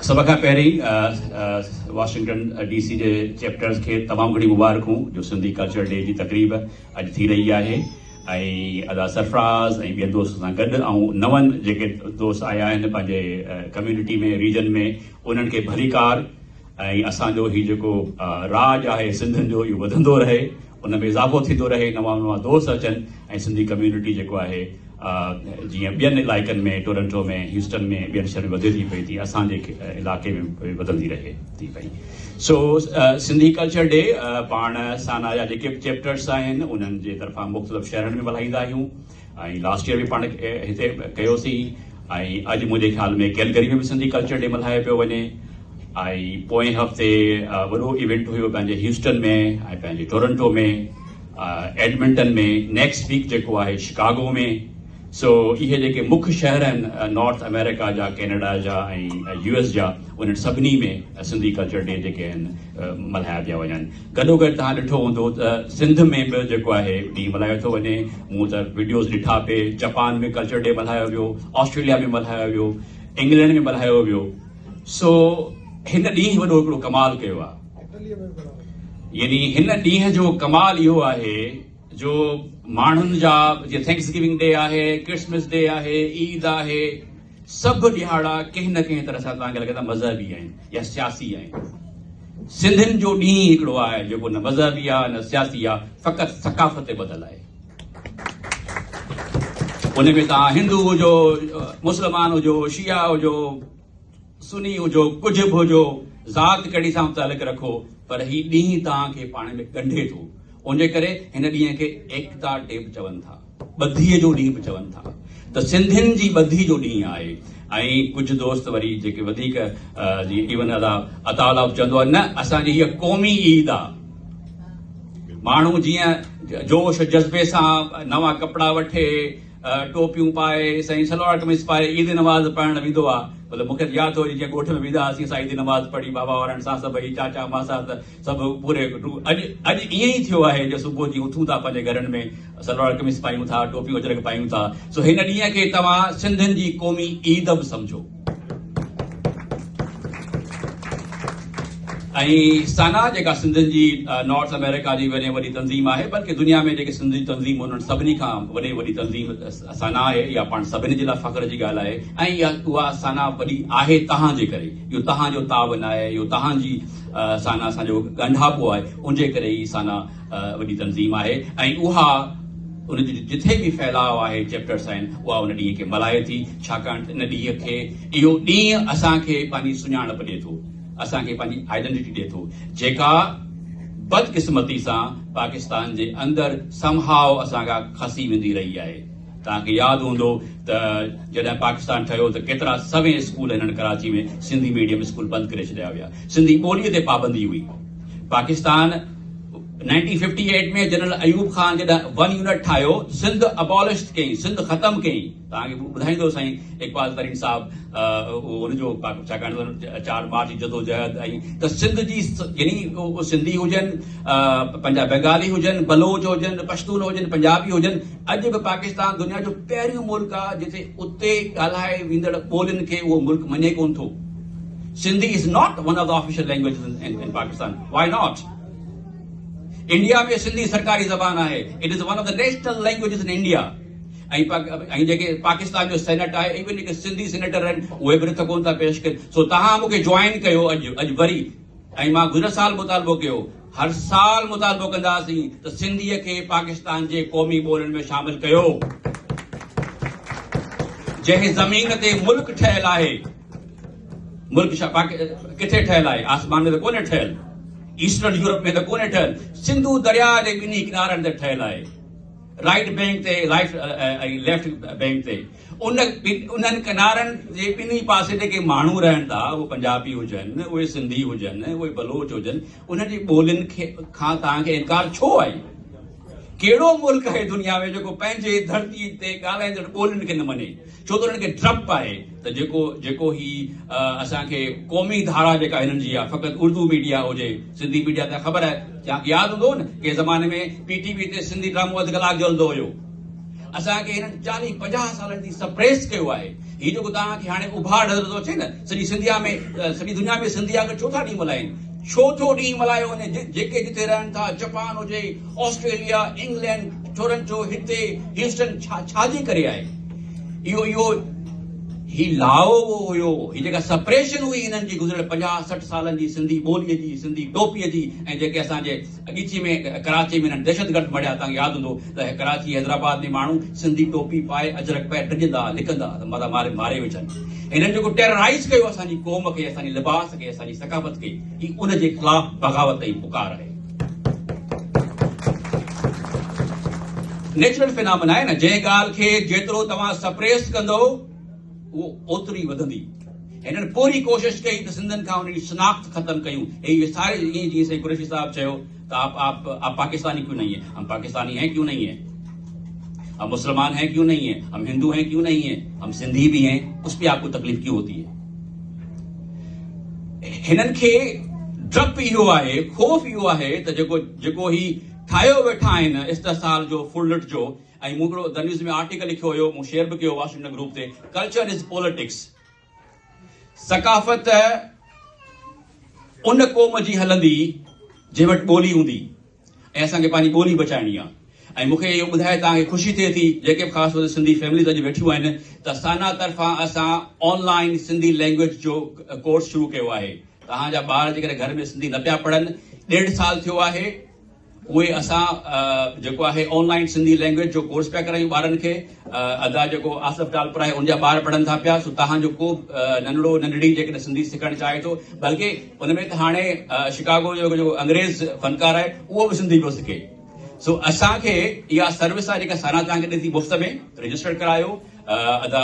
سڀ کان پهرين واشنگٽن ڊي سي جي چيپٽرز کي تمام گهڻي مبارڪون جو سنڌي ڪلچر ڊي جي تقريب اڄ ٿي رهي آهي ۽ ادا سرفراز ۽ ٻين دوستن سان گڏ ۽ نون جيڪي دوست آيا آهن پنهنجي ڪميونٽي ۾ ريجن ۾ انهن کي ڀليڪار ۽ اسان جو هي جيڪو راڄ آهي سنڌين جو اهو وڌندو رهي ان ۾ اضافو ٿيندو رهي، نوان نوان دوست اچن ۽ سنڌي ڪميونٽي جيڪو آهي جيئن ٻين علائقن ۾ ٽورنٽو ۾ هيوسٽن ۾ ٻين شهرن ۾ وڌي ٿي پئي تيئن اسان جي علائقي ۾ به وڌندي رهي ٿي پئي. سو سنڌي ڪلچر ڊي پاڻ سانا جا جيڪي به چيپٽرس آهن انهن جي طرفان مختلف شهرن ۾ ملهائيندا آهيون ۽ لاسٽ ييئر به پاڻ هتي ڪيوسين ۽ اڄ منهنجي خيال ۾ ڪيلگري ۾ به سنڌي ڪلچر ڊي ملهايو پيو وڃي ۽ پوئين هفتي وڏو ايونٽ هيو پنهنجي هيوسٽن ۾ ۽ پنهنجي ٽورنٽو ۾ ايڊمنٽن ۾ نيڪسٽ ويڪ جيڪو آهي شڪاگو ۾ سو اهي جيڪي مک شهر آهن نارٿ آمريڪا جا ڪينيڊا جا ۽ يو ايس جا انهن سڀني ۾ سنڌي ڪلچر ڊي جيڪي آهن ملهايا پيا وڃن. گڏوگڏ توهان ڏٺو هوندو ته سنڌ ۾ به جيڪو آهي ڏينهن ملهايو ٿو وڃي. مون ته وڊيوز ڏٺا پي جپان ۾ ڪلچر ڊي ملهايو ويو، آسٽريليا ۾ ملهايو ويو، انگلينڊ ۾ ملهايو ويو. سو هن ڏينهن وڏو هڪڙو ڪمال ڪيو آهي. يعني هن ڏينهن جو ڪمال اهو آهي جو ماڻهن جا جيئن thanks giving D آهي، ڪرسمس ڊي آهي، عيد آهي، سڀ ڏهاڙا ڪنهن نه ڪنهن طرح سان توهان کي لڳي ته مذهبي آهن يا سياسي آهن. سنڌين جو ڏينهن هڪڙو آهي جيڪو نه مذهبي آهي نه سياسي آهي فقط ثقافت تي ٻڌل آهي. ان ۾ توهان هندو هجو، مسلمان هجو، شيعا هجو، سني هجو، ڪجهه به هجو، ذات ڪهڙي سان به تعلق رکو پر هي ڏينهن توهان کي پاڻ ۾ ڳنڍي ٿو. ان جي ڪري هن ڏينهن کي ايڪتا ڊي به چون ٿا. ٻڌيء جو ڏينهن به چون ٿا ته سنڌين جي ٻڌي جو ڏينهن آهي ۽ ڪجهه دوست وري جيڪي وڌيڪ جيئن ايون ادا عطاء الله به چوندو آهي نه اسان جي هيء قومي عيد آ ماڻهو جيئن جوش جذبي سان نوان ڪپڙا وٺي ٽوپيون پائي سائين سلوار قميص پائي عيد نماز پڙهڻ ويندو آ مطلب مونکي ته ياد ٿو اچي جيئن ڳوٺ ۾ ويندا هئاسين اسان عيد نماز پڙهي بابا وارن سان سڀئي چاچا ماسا ته سڀ پوري اڄ اڄ ائين ئي ٿيو آهي جو صبح جي اٿون ٿا پنهنجي گهرن ۾ سلوار قميص پايون ٿا ٽوپيون اجرڪ پايون ٿا سو هن ڏينهن کي توهان سنڌين جي قومي عيد به سمجهو. ۽ سانا جيڪا سنڌين جي نارٿ آمريڪا جي وڏي وڏي تنظيم آهي بلڪه دنيا ۾ جيڪي سنڌي تنظيم انهن سڀني کان وڏي وڏي تنظيم سانا آهي اها پاڻ سڀني جي لاء فخر جي ڳالهه آهي ۽ اها سانا وڏي آهي تهان جي ڪري اهو تهان جو تعاون آهي اهو تهان جي سانا سان جو ڳانڍاپو آهي ان جي ڪري ئي سانا وڏي تنظيم آهي ۽ اها ان جو جٿي به ڦهلاء آهي چيپٽرس آهن اها ان ڏينهن کي ملهائي ٿي ڇاڪاڻ ته ان ڏينهن کي اهو ڏينهن اسان کي پنهنجي سڃاڻپ ڏي ٿو اسان کي پنهنجي آئيڊنٽيٽي ڏي ٿو جيڪا بدقسمتي سان پاڪستان جي اندر سم هاء اسان کان کسي ويندي رهي آهي. توهان کي ياد هوندو ته جڏهن پاڪستان ٺهيو ته ڪيترا سوين اسڪول هنن ڪراچي ۾ سنڌي ميڊيم اسڪول بند ڪري ڇڏيا ويا. سنڌي ٻوليء تي پابندي هئي. پاڪستان 1958 ۾ جنرل ايوب خان جڏهن ون يونٽ ٺاهيو سنڌ ابالش ڪيائين، سنڌ ختم ڪيائين. توهان کي ٻڌائيندو سائين اقبال ترين صاحب ان جو ڇاڪاڻ ته 4 مارچ جي جدوجهد ۽ ته سنڌ جي يعني سنڌي هجن پنجاب بنگالي هجن بلوچ هجن پشتون هجن پنجابي هجن اڄ به پاڪستان دنيا جو پهريون ملڪ آهي جتي اتي ڳالهائي ويندڙ ٻولين کي اهو ملڪ مڃي ڪون ٿو. Sindhi is not one of the official languages in Pakistan. Why not? India ۾ Sindhi سرڪاري زبان آهي. It is one of the national languages in India. ۽ ۽ جيڪي پاڪستان جو سينيٽ آهي ايون جيڪي سنڌي سينيٽر آهن اهي به رٿ ڪون ٿا پيش ڪن. سو توهان مون کي جوائن ڪيو اڄ اڄ وري ۽ مان گذريل سال مطالبو ڪيو هر سال مطالبو ڪنداسين ته سنڌيء کي پاڪستان جي قومي ٻولين ۾ شامل ڪيو. جنهن زمين تي ملڪ ٺهيل آهي، ملڪ ڪٿي ٺهيل آهي؟ آسمان ۾ ته ڪونهي ٺهيل، ايسٽرن يورپ ۾ ته ڪونهي ٺهيل، سنڌو درياء جي ٻنهي ڪنارن تي ٺهيل آهي، رائيٽ بئنڪ تي ۽ ليفٽ بئنڪ تي. ان انهن ڪنارن جي ٻنهي پاسي جيڪي ماڻهو رهن ٿا، اهي پنجابي هجن، اهي سنڌي هجن، اهي بلوچ هجن، انهن جي ٻولين کي کان توهان کي انڪار ڇو آهي؟ ڪهڙو ملڪ آهي دنيا ۾ جيڪو پنهنجي ڌرتي تي ڳالهائيندڙ ٻولين کي نه مڃي؟ ڇو ته انهن کي ڊپ آهي ته جيڪو جيڪو هي اسان کي قومي ڌارا جيڪا هنن جي آهي فقط اردو ميڊيا هجي سنڌي ميڊيا ته خبر آهي توهان کي ياد هوندو نه ڪنهن زماني ۾ پي ٽي وي تي سنڌي ڊرامو اڌ ڪلاڪ جو هلندو هيو. اسان کي هنن چاليهه 50 سالن جي سپريس ڪيو آهي. هي جيڪو توهان کي هاڻي اڀار نظر ٿو اچي نه، سڄي سنڌيا ۾، سڄي دنيا ۾ سنڌي آخر ڇو ٿا ڏينهن ملهائين؟ ڇو ٿو ڏينهن ملهايو وڃي؟ جيڪي جتي رهن ٿا، جپان هجي، آسٽريليا، انگلينڊ، ٽورنٽو، هتي هيوسٽن، ڇا ڇا جي ڪري آهي؟ اهو اهو هي لاء هيو، هي جيڪا سپريشن هئي هنن جي گذريل 50 60 سالن جي سنڌي ٻوليء جي، سنڌي ٽوپيء جي ۽ جيڪي اسان جي ڳچي ۾ ڪراچي ۾ هنن دهشتگرد مڙيا، توهان کي ياد هوندو ته ڪراچي حيدرآباد ۾ ماڻهو سنڌي ٽوپي پائي اجرڪ پائي ڊڄندا ها، لڪندا ها ته متان ماري ماري وجهن. هنن جيڪو ٽيررائيز ڪيو اسان جي قوم کي، اسان جي لباس کي، اسان جي ثقافت کي، هي ان جي خلاف بغاوت ۽ پڪار آهي. نيچرل فنامنا آهي نه، جنهن ڳالهه کي جيترو توهان سپريس ڪندؤ اهو اوتري وڌندي. هنن پوري ڪوشش ڪئي ته سنڌين کان انهن جي شناخت ختم ڪيون. هي ساري ائين جيئن سائين قريشي صاحب چيو ته آپ آپ آپ پاڪستاني ڪيون نهين هين، هم پاڪستاني هين ڪيون نهين هين، هم مسلمان هين ڪيون نهين هين، هم هندو هين ڪيون نهين هين، هم سنڌي به هين، اس پي آپ ڪو تڪليف ڪيون هوتي هي. هنن کي ڊپ اهو آهي، خوف اهو آهي ته جيڪو جيڪو هي ٺاهيو ويٺا آهن استحصال جو، ڦرلٽ جو، ۽ مون هڪڙو the news ۾ article لکيو هيو، مون شيئر به ڪيو واشنگٽن گروپ تي، ڪلچر از پوليٽڪس، ثقافت ان قوم جي هلندي جنهن وٽ ٻولي هوندي ۽ اسان کي پنهنجي ٻولي بچائڻي آهي ۽ مون کي اهو ٻڌائي توهان کي خوشي ٿئي ٿي جيڪي به خاص طور تي سنڌي فيمليز اڄ ويٺيون آهن ته سانا طرفان اسان آن لائين سنڌي لينگويج جو ڪورس شروع ڪيو آهي. توهان جا ٻار جيڪڏهن گهر ۾ سنڌي نه پيا پڙهن، ڏيڍ سال ٿيو آهي، اهي اسان جيڪو آهي آن لائين سنڌي لينگويج جو ڪورس پيا ڪرايون ٻارن کي. ادا جيڪو آصف ٽالپر آهي ان جا ٻار پڙهن ٿا پيا، سو توهان جو ڪو به ننڍڙو ننڍڙي جيڪڏهن سنڌي سکڻ چاهي ٿو، بلڪه ان ۾ ته هاڻي شڪاگو جو جيڪو انگريز فنڪار آهي اهو به سنڌي پيو سکي. سو اسان کي اها سروس آهي جيڪا سانا توهان کي ڏئي ٿي مفت ۾ رجسٽر ڪرايو ادا.